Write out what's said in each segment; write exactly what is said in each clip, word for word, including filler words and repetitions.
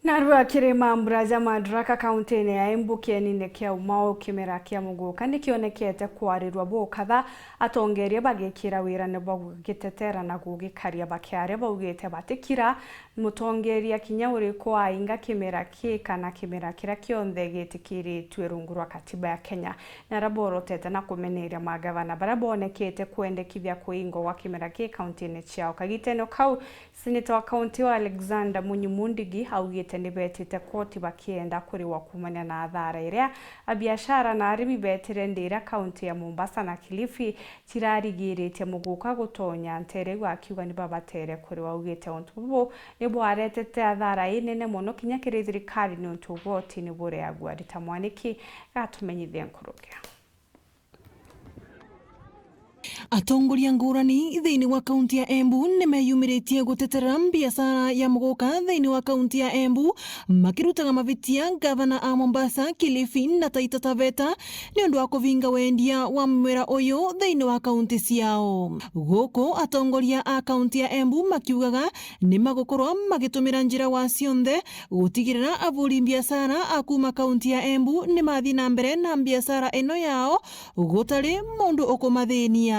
Narua kiri mambura ja Madaraka kauntiine ya Embu, kienine kia Umau, kimera kia muguka nikionekete kwarirua bukatha, atongeria bagikira wirane bwa gugitetera na gugikaria, bakiaria baugite batikira mutongeria kinya uriku ainga kimera ki kana kimera kiria kionthe gitikiritue rungu rwa katiba ya Kenya. Naria borotete na kumeneria magavana baria bonekete kwendekithia kuingwa gwa kimera ki kauntiine ciao. Kagitene kau, Seneta wa kaunti wa Alexander Munyi Mundigi augite ni betite koti bakienda kuriwa kuumania na athara iria abiashara na arimi betire ndi iria kaunti ya Mombasa na Kilifi cirarigiritie muguka gutonya ntere iu, akiuga ni babatere kuriwa. Augite untu bubu ni bwaretete athara inene mono kinya kiri thirikari niuntu ugoti ni bureagua. Rita Mwaniki gatumenyithie nkuruki. Atongoria ngurani thiini wa kaunti ya Embu ni meyumiritie gutetera biashara ya muguka thiini wa kaunti ya Embu, makirutaga mabitia ngavana a Mombasa, Kilifi na Taita Taveta ni undu wa kuvinga wendia wa mumera uyu thiini wa kaunti ciao. Guku atongoria a kaunti ya Embu makiugaga ni magukorwa magitumira njira wa cionthe gutigirira aburi biashara a kuuma kaunti ya Embu ni mathi na mbere na biashara ino yao gutari mundu ukumathinia.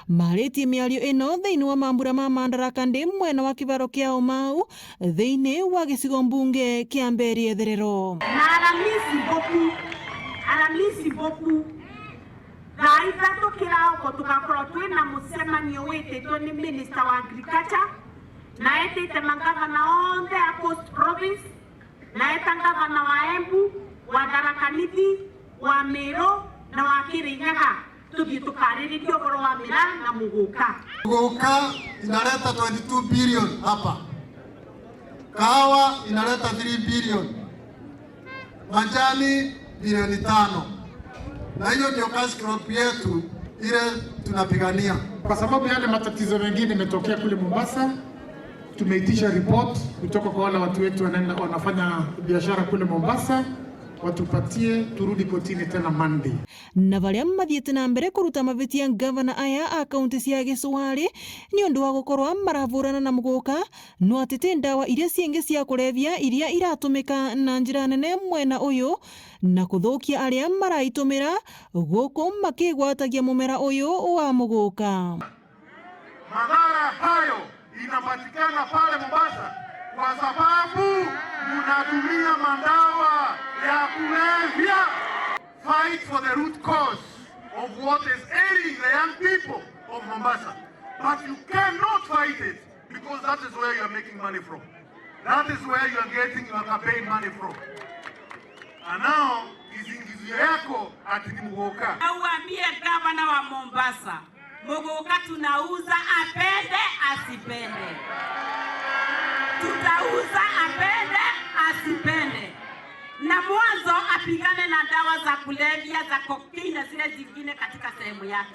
Maritie miario ino thiini wa mambura ma Madaraka Day mwena wa kibaro kia Umau thiini wa gicigo mbunge kia Mberi Etherero. Na Aramisi Boku, Aramisi Boku, thaa ithatu kirauko tugakorwo twina mucemanio wititwe ni Minister wa Agriculture, na etite mangavana onthe a Coast Province, na eta ngavana wa Embu, wa Tharaka Nithi, wa Meru, na wa Kirinyaga, tuthii tukariririe ugoro wa miraa na muguka. Muguka inaleta twenty two billion hapa. Kahawa inaleta three billion. Majani bilioni tano. Na hiyo ndio cash crop yetu ile tunapigania. Kwa sababu yale matatizo mengine imetokea kule Mombasa, tumeitisha report kutoka kwa wale watu wetu wanaenda, wanafanya biashara kule Mombasa, watupatie, turudi kotini tena Monday. Na baria mathiite na mbere kuruta mabitia ngavana aya a kaunti cia Gicwari ni undu wa gukorwa maravurana na muguka, no ati ti ndawa iria ciingi cia kurebia iria iratumika na njira nene mwena uyu na kuthukia aria maraitumira, guku makigwatagia mumera uyu wa muguka. Madhara hayo inapatikana pale Mombasa kwa sababu mnatumia madawa ya kulevya. Fight for the root cause of what is ailing the young people of Mombasa. But you cannot fight it because that is where you are making money from. That is where you are getting your campaign money from. And now, kizingizio yako ati ni muguka. Na uambie gavana wa Mombasa, muguka tunauza apende asipende. Tutauza apende asipende. Na mwanzo apigane na dawa za kulevya, za cocaine na zile zingine katika sehemu yake.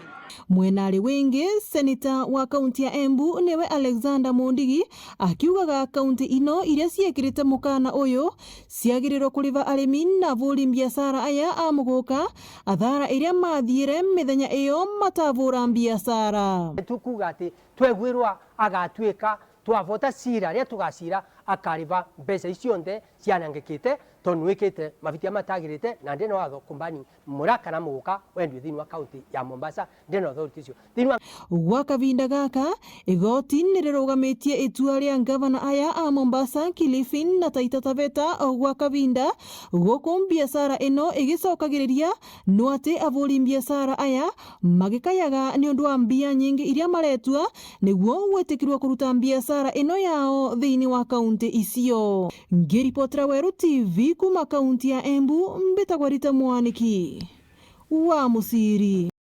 Mwenari wingi, seneta wa kaunti ya Embu niwe Alexander Mundigi, akiugaga kaunti ino iria ciekirite mukana uyu ciagirirwe kuriva arimi na aburi biashara aya a muguka athara iria mathiire mithenya iyo matavura biashara. Tukuuga ati twegwirwa agatuika twavota cira, riria tugacira akariva mbeca ici cionthe cianangikite, tondu nwikite mavitia matagirite, na ndina watho kumbani mura kana muguka wendue thiini wa kaunti ya Mombasa, ndina authority icio thiini wa. Gwa kavinda gaka, igoti ni rirugamitie itua ria ngavana aya a Mombasa, Kilifi na Taita Taveta o gwa kavinda, guku biashara ino igicokagiriria, no ati aburi biashara aya magikayaga ni undu wa mbia nyingi iria maretua niguo gwitikirwa kuruta biashara ino yao thiini wa kaunti icio. Ngiripotera Weru T V kuuma kaunti ya Embu, mbitagwa Rita Mwaniki wa Muciri.